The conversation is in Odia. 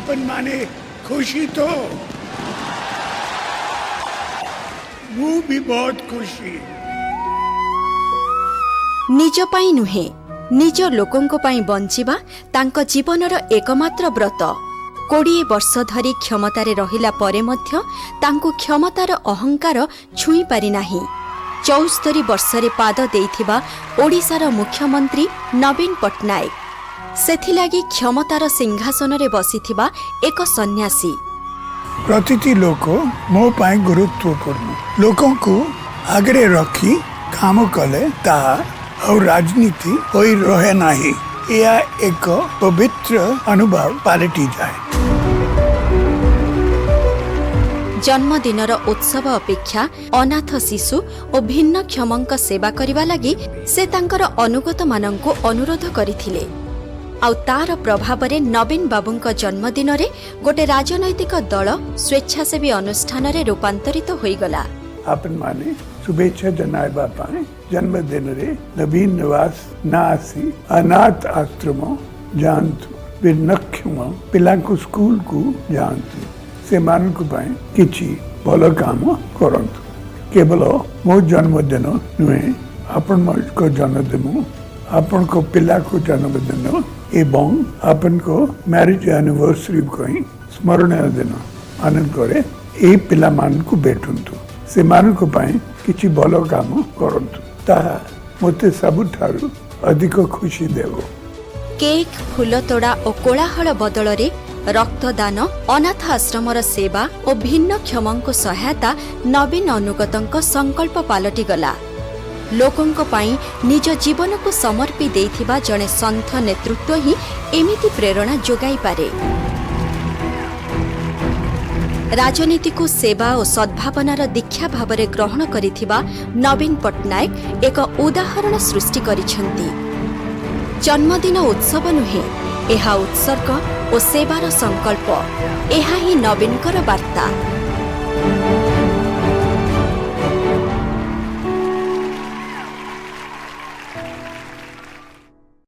ଆପଣମାନେ ଖୁସି ତ? ମୁଁ ବି ବହୁତ ଖୁସି। ନିଜ ପାଇଁ ନୁହେଁ, ନିଜ ଲୋକଙ୍କ ପାଇଁ ବଞ୍ଚିବା ତାଙ୍କ ଜୀବନର ଏକମାତ୍ର ବ୍ରତ। 20 ବର୍ଷ ଧରି କ୍ଷମତାରେ ରହିଲା ପରେ ମଧ୍ୟ ତାଙ୍କୁ କ୍ଷମତାର ଅହଙ୍କାର ଛୁଇଁ ପାରିନାହିଁ। 74 ବର୍ଷରେ ପାଦ ଦେଇଥିବା ଓଡ଼ିଶାର ମୁଖ୍ୟମନ୍ତ୍ରୀ ନବୀନ ପଟ୍ଟନାୟକ ସେଥିଲାଗି କ୍ଷମତାର ସିଂହାସନରେ ବସିଥିବା ଏକ ସନ୍ନ୍ୟାସୀ। ପ୍ରତିଟି ଲୋକ ମୋ ପାଇଁ ଗୁରୁତ୍ୱପୂର୍ଣ୍ଣ। ଲୋକଙ୍କୁ ଆଗରେ ରଖି କାମ କଲେ ତାହା ଆଉ ରାଜନୀତି ହୋଇ ରହେ ନାହିଁ, ଏହା ଏକ ପବିତ୍ର ଅନୁଭବ ପାଲଟିଯାଏ। ଜନ୍ମଦିନର ଉତ୍ସବ ଅପେକ୍ଷା ଅନାଥ ଶିଶୁ ଓ ଭିନ୍ନକ୍ଷମଙ୍କ ସେବା କରିବା ଲାଗି ସେ ତାଙ୍କର ଅନୁଗତମାନଙ୍କୁ ଅନୁରୋଧ କରିଥିଲେ। ଆଉ ତାର ପ୍ରଭାବରେ ନବୀନ ବାବୁଙ୍କ ଜନ୍ମଦିନରେ ଗୋଟେ ରାଜନୈତିକ ଦଳ ସ୍ୱେଚ୍ଛାସେବୀ ଅନୁଷ୍ଠାନରେ ରୂପାନ୍ତରିତ ହୋଇଗଲା। ଆପଣମାନେ ଶୁଭେଚ୍ଛା ଜଣାଇବା ପାଇଁ ଜନ୍ମଦିନରେ ନବୀନ ନିବାସ ନ ଆସି ଅନାଥ ଆଶ୍ରମ ଯାଆନ୍ତୁ, ଭିନ୍ନକ୍ଷମ ପିଲାଙ୍କୁ ସ୍କୁଲକୁ ଯାଆନ୍ତୁ, ସେମାନଙ୍କ ପାଇଁ କିଛି ଭଲ କାମ କରନ୍ତୁ। କେବଳ ମୋ ଜନ୍ମଦିନ ନୁହେଁ, ଆପଣଙ୍କ ଜନ୍ମଦିନ, ଆପଣଙ୍କ ପିଲାକୁ ଜନ୍ମଦିନ ଏବଂ ଆପଣଙ୍କ ମ୍ୟାରେଜ୍ ଆନିଭର୍ସରୀ ପାଇଁ ସ୍ମରଣୀୟ ଦିନ ମାନଙ୍କରେ ଏହି ପିଲାମାନଙ୍କୁ ଭେଟନ୍ତୁ, ସେମାନଙ୍କ ପାଇଁ କିଛି ଭଲ କାମ କରନ୍ତୁ। ତାହା ମୋତେ ସବୁଠାରୁ ଅଧିକ ଖୁସି ଦେବ। କେକ୍, ଫୁଲତୋଡ଼ା ଓ କୋଳାହଳ ବଦଳରେ ରକ୍ତଦାନ, ଅନାଥ ଆଶ୍ରମର ସେବା ଓ ଭିନ୍ନକ୍ଷମଙ୍କୁ ସହାୟତା ନବୀନ ଅନୁଗତଙ୍କ ସଂକଳ୍ପ ପାଲଟିଗଲା। ଲୋକଙ୍କ ପାଇଁ ନିଜ ଜୀବନକୁ ସମର୍ପି ଦେଇଥିବା ଜଣେ ସନ୍ଥ ନେତୃତ୍ୱ ହିଁ ଏମିତି ପ୍ରେରଣା ଯୋଗାଇପାରେ। ରାଜନୀତିକୁ ସେବା ଓ ସଦ୍ଭାବନାର ଦୀକ୍ଷା ଭାବରେ ଗ୍ରହଣ କରିଥିବା ନବୀନ ପଟ୍ଟନାୟକ ଏକ ଉଦାହରଣ ସୃଷ୍ଟି କରିଛନ୍ତି। ଜନ୍ମଦିନ ଉତ୍ସବ ନୁହେଁ, ଏହା ଉତ୍ସର୍ଗ ଓ ସେବାର ସଂକଳ୍ପ। ଏହା ହିଁ ନବୀନଙ୍କର ବାର୍ତ୍ତା।